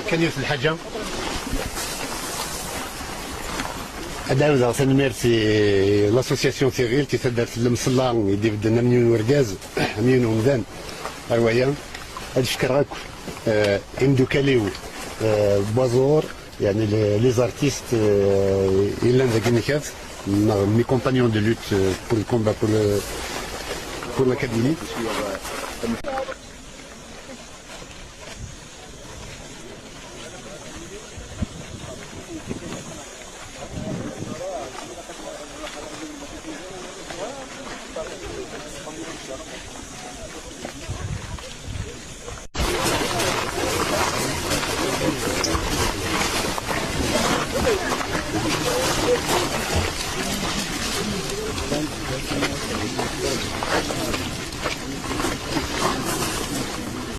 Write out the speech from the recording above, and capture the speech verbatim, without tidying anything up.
Kan yiwet n lḥaǧa. Ad ɛawdeɣ tanemmirt i l'association Tiɣilt, i taddart n Lemsella i d-ibedden am yiwen urgaz, am yiwen umdan ar waya. Ad fkeɣ akk, eh, imdukal-iw, eh, n waẓur, yeɛni les, les artistes, eh, yellan deg Nkat, neɣ mes compagnons de lutte, eh, pour le combat, pour le, pour la Kabylie.